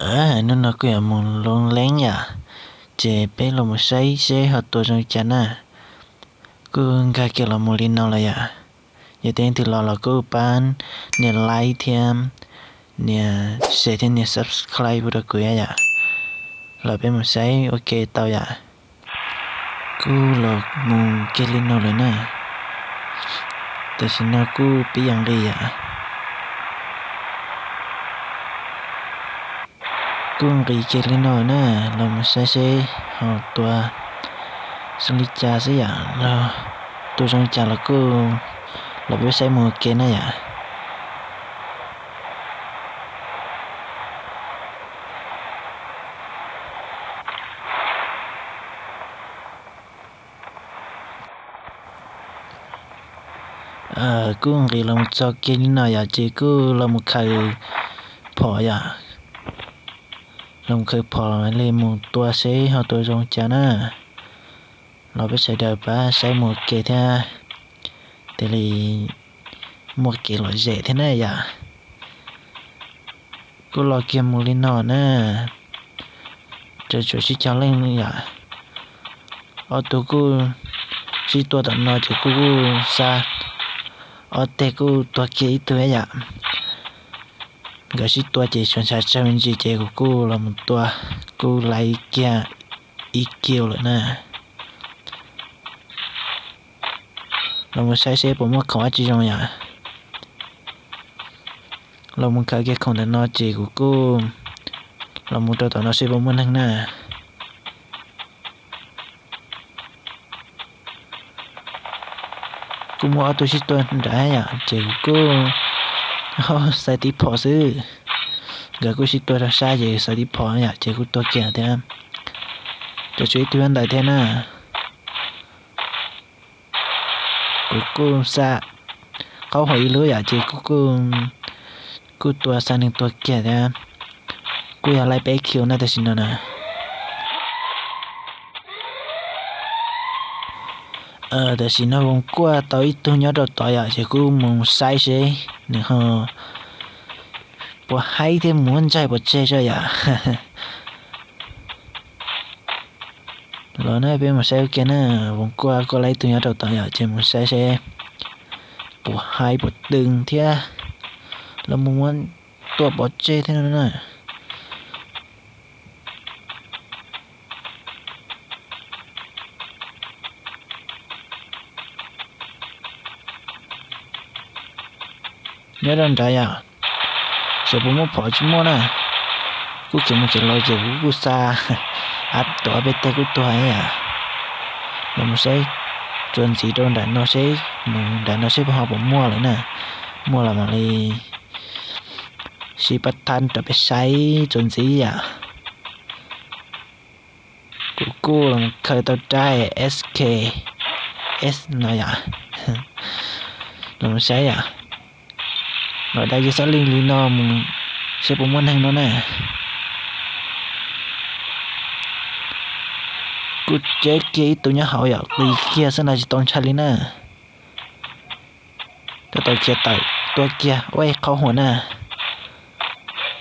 Hnub no kuj yuav mus loo leeb yom, ces peb los mus saib seb ho tua zoo li cas na. Kuj nkag kiag los mus li no lawm yom. Yog tias leej twg los los kuj pab nias like thiab nias share thiab nias subscribe pub rau kuv yom. Los peb mus saib ua ke tau yom. Kuj los mus kiag li no lawm na. Tam sim no kuj pib yuav nqis yom. Kuj nqis kiag li no na, los mus saib seb ho tua zoo li cas xwb yom, los tua zoo li cas los kuj los peb saib mus ua ke na yom. Kuj nqis los mus txog kiag li no yom, ces kuj los mus khaws phom yom. Los mus khaws phom li mus tua seb ho tua zoo cas na. Los peb sawv daws pab saib mus ua ke thiab, thiaj li muaj kev lom zem thiab na yom. Kuj los kiag mus li no na, tseem tshuav tsib caug leej yom. Ob tug kuj sib tua tom no ces kuj xa, ob teg kuj tua kiag ib tug yom. Nkawd sib tua ces tshuav ntshav tsawg me ntsis ces kuv kuj los mus tua, kuj laiv kiag ib kiv lawm na. Los mus saib seb puas muaj khoom dab tsi zoo yom. Los mus khaws kiag khoom ntawm no ces kuv kuj los mus rau tom no seb puas muaj neeg na. Kuj muaj ob tug sib tua nrad yom, ces kuv kuj xaiv tiv phom xwb. Nkawd kuj sib tua rau sab ces xaiv tiv phom yom, ces kuj tua kiag thiab. Tseem tshuav ib tug nyob ntawd thiab na. Kuv kuj xa qhaub huam ib lub yom, ces kuj, kuj tua xa neeg tua kiag thiab. Kuj yog laib peb kiv na tam sim no na. Tam sim no voos kuaj tau ib tug nyob rau tod yom, ces kuj mus saib seb nws ho puas haib thiab mus muab ntsaig pov tseg tso yom. Los na peb mus saib ua ke na, voos kuaj kuaj laib ib tug nyob rau tod yom, ces mus saib seb puas haib puas tw thiab los mus muab tua pov tseg thiab no na. Nyob rau nrad yom, xyov puas muaj phom tsis muaj na. Kuj khiav mus khiav los ces kuv kuj xa av tuav peb teg kuj tuag yom. Los mus saib txuas ntxiv rau nram no seb, mus nram no seb puas ho puas muaj lawm na. Muaj los mam li sib pab thab rau peb saib txuas ntxiv yom. Kuv kuj los khaws tau rab S K S no yom. Los saib yom. Los da yog xab li li no mus seb puas muaj neeg no na. Kuj ceb kiag ib tug nyob hauv yom, qis kiag xwb no tsis tau ntshai li na. Tab tom khiav tawm tua kiag ua ib qhaub huam na.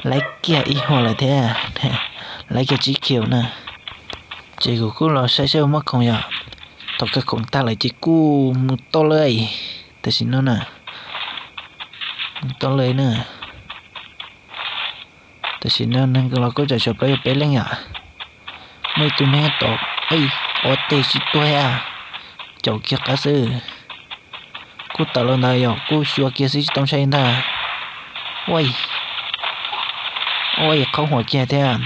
Laib kiag ib huam lawm thiab, laib kiag tsib kiv na. Ces kuv kuj los saib seb puas muaj khoom yom. Thaum khaws khoom tag lawm ces kuj mus tau lawm. Tam sim no na, mus tau lawm na. Tam sim no neeg los kuj tseem tshuav plaub yog peb leej yom. Muaj ib tug neeg tod, ua teg tsis tuag thiab, caum kiag qab xwb. Kuj tawm los ntawd yom, kuj xyuas kiag xwb tsis tau ntshai ntag. Ua, ua qhaub huam kiag thiab,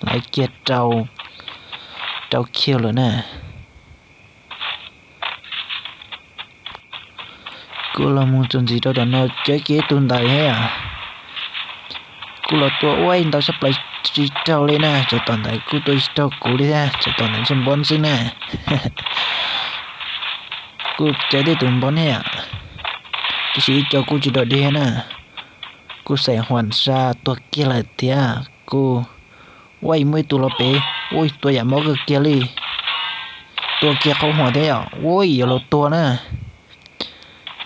laib kiag rau, rau kiag lawm na. Kuj los mus txuas ntxiv rau tom no ceb kiag ib tug ntawd thiab yom. Kuj los tua ua ib ntau sab plaws tsis raug li na, tsam tom ntawd kuj tua tsis raug kuv li thiab, tsam tom ntawd ntshe npob xwb na. Kuj ceb tej tus npob thiab yom, tiam sis ib co kuj tsis dog dig na. Kuj xaim huam xa tuag kiag lawm thiab. Kuj ua muaj ib tug los pem, ua tua yam mob kawg kiag li. Tua kiag qhaub huam thiab yom, ua yuav los tuag na.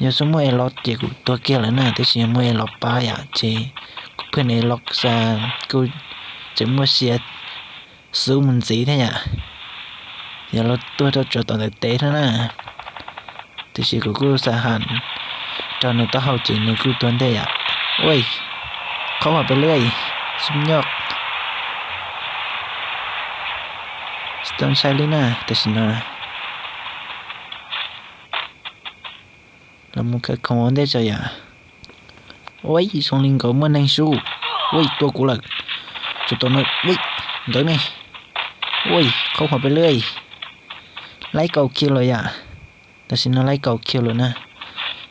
Yog xub muaj es los ces kuv tuag kiag lawm na, tiam sis yog muaj es los pab yom ces kuv pheej es los xa, kuj tseem muaj sia xub mus ntxiv thiab yom. Yog los tuag rau tsuav tom ntawm tes thiab na. Tiam sis kuv kuj xa ham raug nws taub hau ces nws kuj tuag ntej yom. Ua, qhov muag pes lawm, xub nyoj. Tsis tau ntshai li na tam sim no. Los mus khawv koob ua ntej tso yom. Ua, zoo li nkaus muaj neeg sub. Ua, tua kuv lawm. Tsuav tom no, ua, nkawd ne. Ua, qhov muag pes lawm. Laib kaum kiag lawm yom. Tam sim no laib kaum kiag lawm na.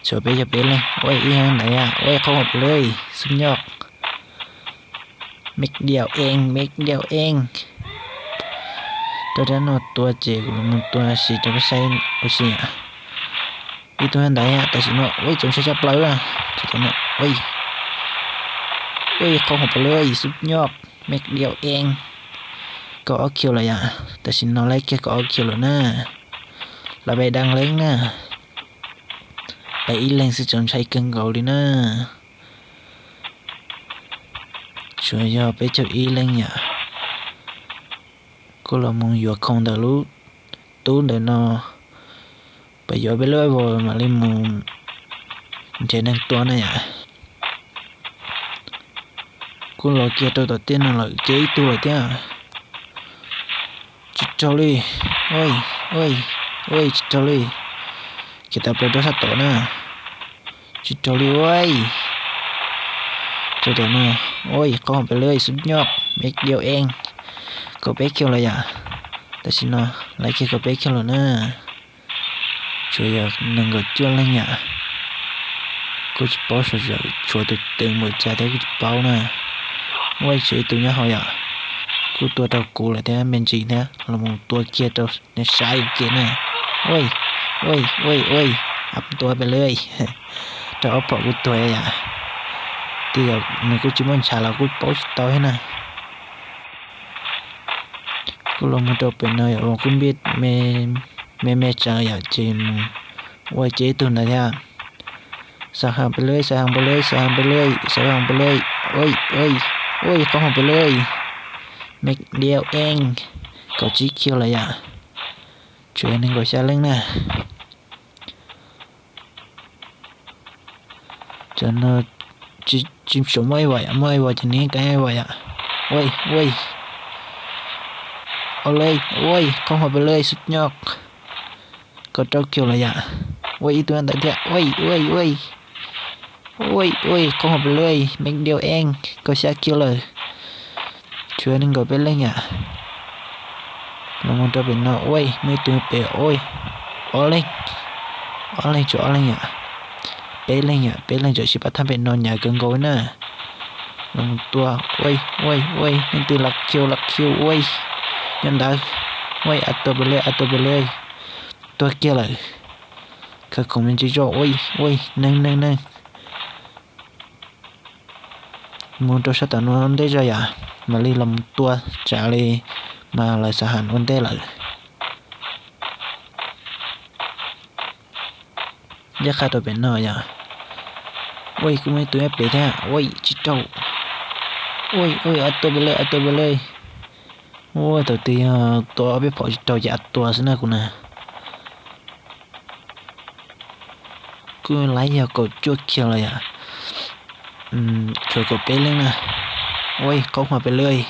Tshuav peb yog peb leeg. Ua, ib ntawd yom. Ua, qhov muag pes lawm, xub nyoj. Mej diau eej, mej diau eej. Tuaj rab no tua ces kuv los mus tua sim rau peb saib ua si. Ib tug ntawd tam sim no ua txaus ntshai tshaj plaws na. Ua, ua, qhov muag pes lawm, xub nyoj, mej diau eej. Kaum ob kiag lawm yom. Tam sim no laib kiag kaum ob kiag lawm na. Los peb dab leeg na. Peb ib leeg xwb txaus ntshai kawg nkaus li na. Tsuas yog peb caug ib leeg yom. Kuj los mus yuav khoom ntawm lub tub ntawm no, pab yuav peb lub vos mam li mus nrhiav neeg tua na yom. Kuj los kiag rau tom tiaj no lawm ces ib tug lawm thiab. Tsis raug li. Ua, ua, tsis raug li. Kiag tau plaws rau sab tod na. Tsis raug li ua. Rau tom no. Ua, qhov muag pes lawm, xub nyoj, mej diau eej. Kaum peb kiag lawm yom. Tam sim no laib kiag kaum peb kiag lawm na. Tsuas yog nees nkaum cuaj leeg yom. Kuj tsis paub sawv daws tshuav tus twg npaum cas thiab kuj tsis paub na. Ua, tshuav ib tug nyob hauv yom. Kuj tua raug kuv lawm thiab me ntsis thiab los mus tua kiag rau nws saib ua ke na. Ua, ua, ua, ua, tua pes lawm. Raug ob phom kuj tuag yom. Tej zaum nws kuj tsis muaj ntshav los kuj paub tsis tau thiab na. Kuj los mus rau pem no yom, kuj npij me me tsawv yom, ces mus ua ces ib tug ntawd thiab. Xav heev pes lawm, xav heev pes lawm, xav heev pes lawm, xav heev pes lawm. Ua, ua, qhov muag pes lawm. Mej diau eej, kaum tsib kiag lawm yom. Tsuas yog nees nkaum xya leej na. Cov no tsis tshua muaj ib vam yom, muaj ib vam ces nws yeej kav ib vam yom. Ua, ua, ua, qhov muag pes lawm, xub nyoj. Kaum rau kiag lawm yom. Ua, ib tug ntawd thiab. Ua, ua, ua, ua, qhov muag pes lawm, mej diau eej, kaum xya kiag lawm. Tsuas nees nkaum peb leeg yom. Los mus rau pem no, ua, muaj ib tug pem, ua, ob leeg. Ob leeg, tsuas ob leeg yom. Peb leeg yom, peb leeg tam sim pab thaj pem no hnyav kawg nkaus na. Los mus tua, ua, ua, ua, leej twg los khiu los khiu, ua, nyob ntawd. Ua, a tua pes lawm, a tua pes lawm. Tuag kiag lawm. Khawv koob me ntsis zoj, ua, ua, neeg neeg neeg. Mus rau sab tom no ua ntej zog yom, mam li los mus tua tsam li mas lawv xav ham ua ntej lawm. Ncaj qha rau pem no yom. Ua, kuj muaj ib tug nyob pem thiab, ua, tsis raug. Ua, ua, a tua pes lawm, a tua pes lawm. Ua, thaum twg yog tua ob peb phom tsis raug ces a tua xwb na kuv na. Kuj laib yog kaum cuaj kiag lawm yom. Tshuav kaum peb leej na. Ua, qhov muag pes lawm.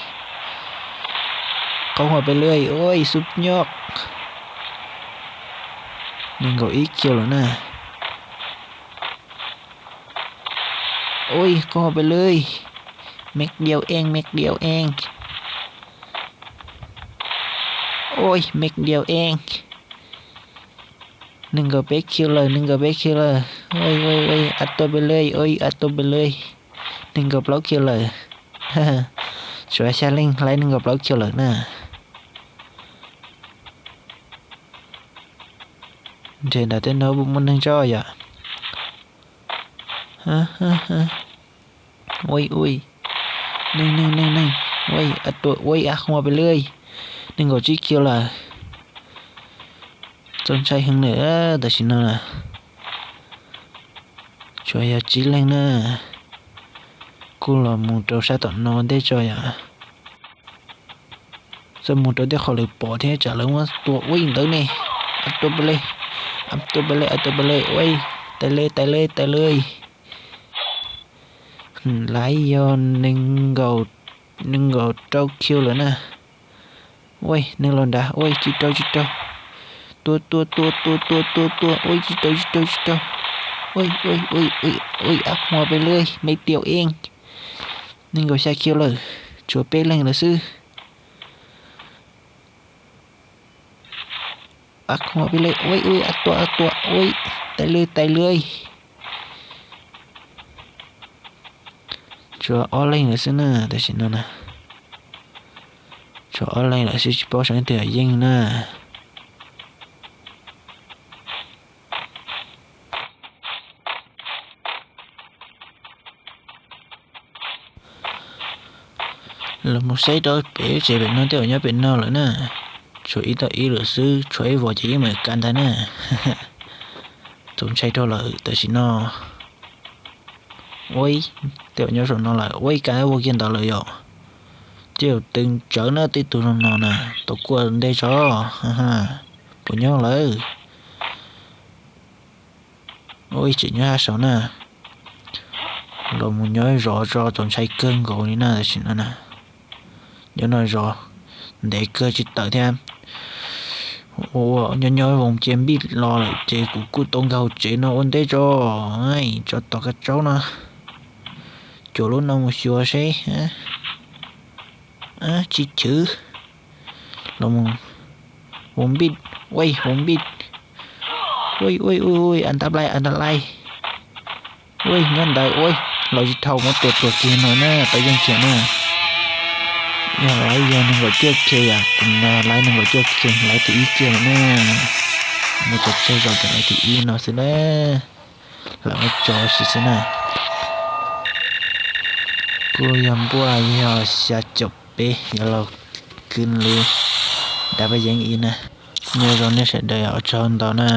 Qhov muag pes lawm, ua, xub nyoj. Nees nkaum ib kiag lawm na. Ua, qhov muag pes lawm. Mej diau eej, mej diau eej. Ua, mej diau eej. Nees nkaum peb kiag lawm, nees nkaum peb kiag lawm. Ua, ua, ua, a tua pes lawm, ua, a tua pes lawm. Nees nkaum plaub kiag lawm. Tshuav xya leej laib nees nkaum plaub kiag lawm na. Nrhiav nram tej no puas muaj neeg zoj yom. Ua, ua, neeg neeg neeg neeg. Ua, a tua, ua, a qhov muag pes lawm. Nees nkaum tsib kiag lawm. Txaus ntshai heev lawm tam sim no na. Tsuas yog tsib leeg na. Kuj los mus rau sab tom no ua ntej tso yom. Txawm mus rau tej qhov lawv pom thiab tsam lawv muab tua ua ib ntawd ne. Tua peb le, tua peb le, tua peb le, ua, tais le, tais le, tais le. Laiv yog nees nkaum rau kiv lawm na. Ua, neeg los nrad, ua, tsis rau, tsis rau. Tua, tua, tua, tua, tua, tua, tua, ua, tsis rau, tsis rau, tsis rau. Ua, ua, ua, ab hmo peb le, me tiam ej. Nees nkaum xya kiv lawm, tshuav peb leeg lawm xwb. Ab hmo peb le, ua, ua, ab tua, ab tua, ua, tais le, tais le. Tshuav ob leeg lawm xwb na, tam sim no na. Tshuav ob leeg lawm xwb, tsis paub xyov leej twg yog yeej na. Los mus saib rau pem tsev pem no tej uas nyob pem no lawm na. Tshuav ib toj ib lawm xwb, tshuav ib vos ces yeej meem ka ntag na. Txaus ntshai dhau lawm tam sim no. Ua, tej uas nyob saum no lawm, ua, ka vau kiag ntawd lawm yom. Tej uas tw tsawv na, tej tug no na, tau kuaj ntej tso. Puas nyob lawm? Ua, tseem nyob hab saud na. Los mus nyob zov tso, txaus ntshai kawg nkaus li na tam sim no na. Nyob no zov, ntev kawg tsis tawm thiab. Ua, nyob nyob voos cia npij los lawm ces kuv kuj tau nkag hauv tsev no ua ntej tso. Tso tom kab tsaub no. Cuam lub no mus xyuas seb. Tsis chwv. Los mus, voos npij, ua, voos npij. Ua, ua, ua, ua, an tab lai, an tab lai. Ua, nyob ntawd, ua, los tsis dhau, muab tua tuag kiag no na, tau yeej kiag na. Yog laiv yog nees nkaum cuaj kiag yom, tus no laiv nees nkaum cuaj kiag, laiv thib ib kiag na. Muaj cov tsawg zaus ces laiv thib ib no xwb na. Lawv muab tso sis xwb na. Kuj yog npuaj yog xya caum peb, yuav los kwv li dav paj yeeb ib na. Nyob zoo nej sawv daws ua tsaug ntau na.